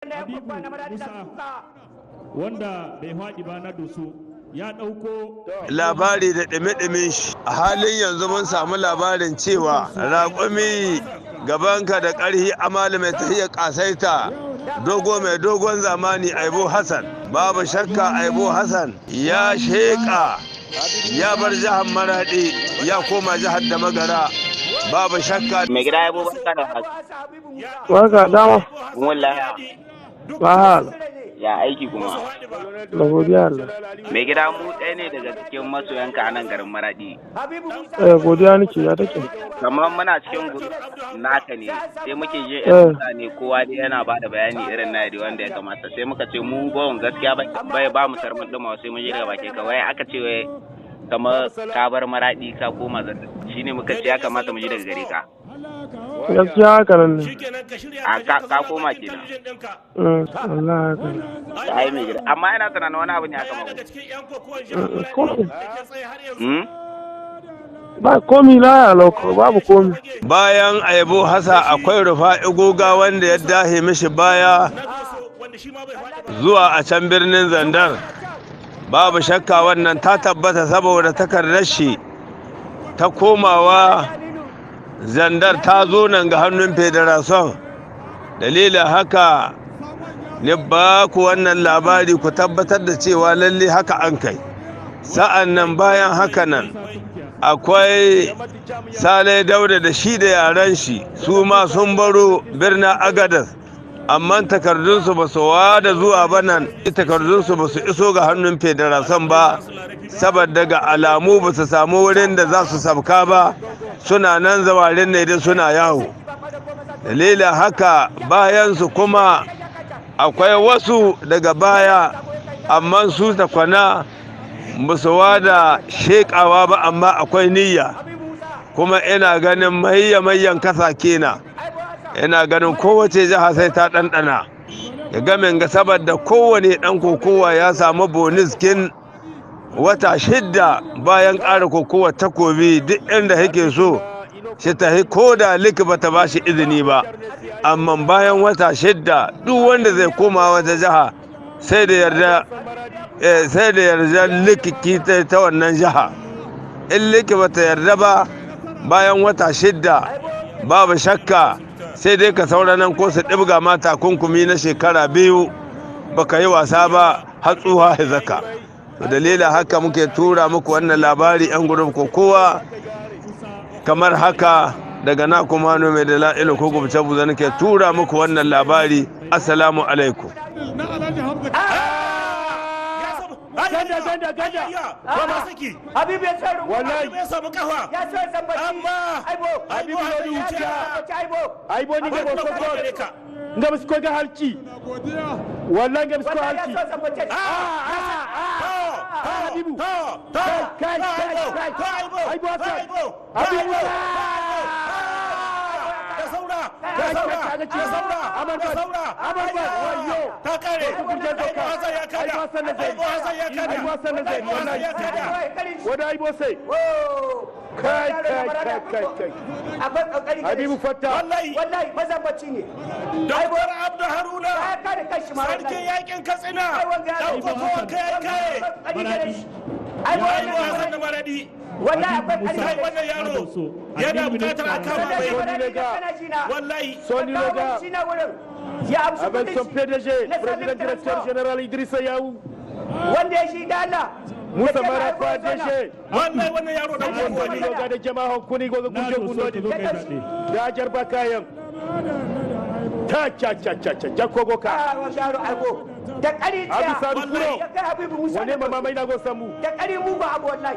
Habibu Musa, wanda bai faɗi ba na Doso, ya ɗauko Labari da ɗumi-ɗumin shi, a halin yanzu mun samu labarin cewa raƙumi gabanka da ƙarhi, amali mai tahiyar ƙasaita, dogo mai dogon zamani, Aibo Hassan. Babu shakka Aibo Hassan ya sheƙa, ya bar jihar Maraɗi, ya koma jihar da Magara, babu shakka. Mai gida ya barka da haka. Barka dama. Wallahi. Ba. Ya aiki kuma? Da godiya Allah. Mai gida, mu ɗaya ne daga cikin masoyanka a nan garin Maraɗi. Eh, godiya nake. Ya take? Kamar muna cikin group naka ne, sai muke je yan mutane, kowa dai yana ba da bayani irin na wanda ya kamata. Sai muka ce mu bawon gaskiya bai ba mu sarmin ɗuma, sai mun je daga bakin ka. Wai aka ce wai kamar ka bar Maraɗi ka koma Zandar. Shine muka ce ya kamata mu ji daga gare ka. Gaskiya haka nan ne. A ka koma kenan. Allah, haka ne. Ai mai gida. Amma ina tunanin wani abu ne aka mako. Komi. Hmm? Ba komi, la lauko, babu komi. Bayan Aibo Hasa akwai Rufa'i Goga, wanda ya dahe mishi baya zuwa a can birnin Zandar. Babu shakka wannan ta tabbata, saboda takardar shi ta komawa Zandar ta zo nan ga hannun federation. Dalilin haka ne ba ku wannan labari, ku tabbatar da cewa lalle haka an kai. Sa'an nan bayan haka nan akwai Sale Dauda, da shi da yaran shi, su ma sun baro birnin Agadas, amma takardunsu ba su wada zuwa ba nan, takardunsu ba su iso ga hannun federation ba, saboda ga alamu ba su samu wurin da za su sabka ba, suna nan zawarin ne dai suna yawo. Dalilin haka bayan su kuma akwai wasu daga baya, amma su takwana ba su wada shekawa ba, amma akwai niyya. Kuma ina ganin mayya mayyan kasa kena, ina ganin kowace jiha sai ta ɗanɗana ya gamin ga, saboda kowane ɗan kokowa ya samu bonus kin wata 6 bayan ƙara kokowa takobi, duk inda yake so shi tahi, ko da ligue ba ta ba shi izini ba. Amma bayan wata 6, duk wanda zai koma wata jiha sai da yarda ligue ta wannan jiha. In ligue ba ta yarda ba bayan wata 6, babu shakka sai dai ka saura nan, ko su ɗibga ma takunkumi na shekara 2 baka yi wasa ba har tsuha zaka. To, dalilin haka muke tura muku wannan labari, yan group kowa, kamar haka. Daga na kuma mai da la'ilu ko gubce buza nake tura muku wannan labari. Assalamu alaikum. Ganda, ganda, ganda. Habibu ya tsaro. Wallahi. Ya samu kafa. Ya so san bacci. Amma Aibo. Habibu ya wuce. Aibo. Aibo ni ga Akwai ko kuma gare ka. Nga musu ga halki. Wallahi nga musu Wallahi ya halki. so san bacci. Habibu. Kai, kai, kai, kai. Aibo Hassan. Habibu. Da saura, da Kai, saura, kai, kai, da saura, Amar da Ban. saura. Amar Ban, wayyo. Ta kare. Kurjan Aibo doka. Hassan ya kada. Aibo Hassan na zai. Aibo Hassan ya kada. Aibo Hassan na zai. Aibo Hassan ya kada. Wada Aibo sai. Kai, kai, kai, kai, kai. Akwai kokari gare Habibu shi. Fatta. Wallahi. Wallahi mazambaci ne. Dr. Abdu Haruna. Ya kare kanshi ma Sarkin wallahi. yakin Katsina. Ai wanga ya Dan kokowa kai kai. Kokari gare shi. Aibo. Aibo Hassan da Maradi. Wallahi akwai Musa. ƙarfi Kai, gare shi. wannan yaro yana bukatar a kama Wallahi mai. Maradi da kana ji na. Wallahi. Sony Ka kawo Loga. shi na wurin. Ya amshi Avec kudin son shi. PDG, Na Salim président directeur Transport. général Idrissa Yaou. Wanda ya shi da Allah. Moussa Ya ce Marafa Aibo ya zauna. DG. Wallahi wannan yaro dan kokowa Sony ne. Loga da jama'a Honkuni goga Na guje Doso, ka gunodi. zo kai zaɓe. Da ajar bakayan. Ta cha cha cha cha jakogo ka. Ah, wanga yaro Aibo. Da ƙari Abu tsaya. Sadu Kuro. Ya kai Habibu Musa. Wane mama mai nago samu. Da ƙari mugu abu wallahi.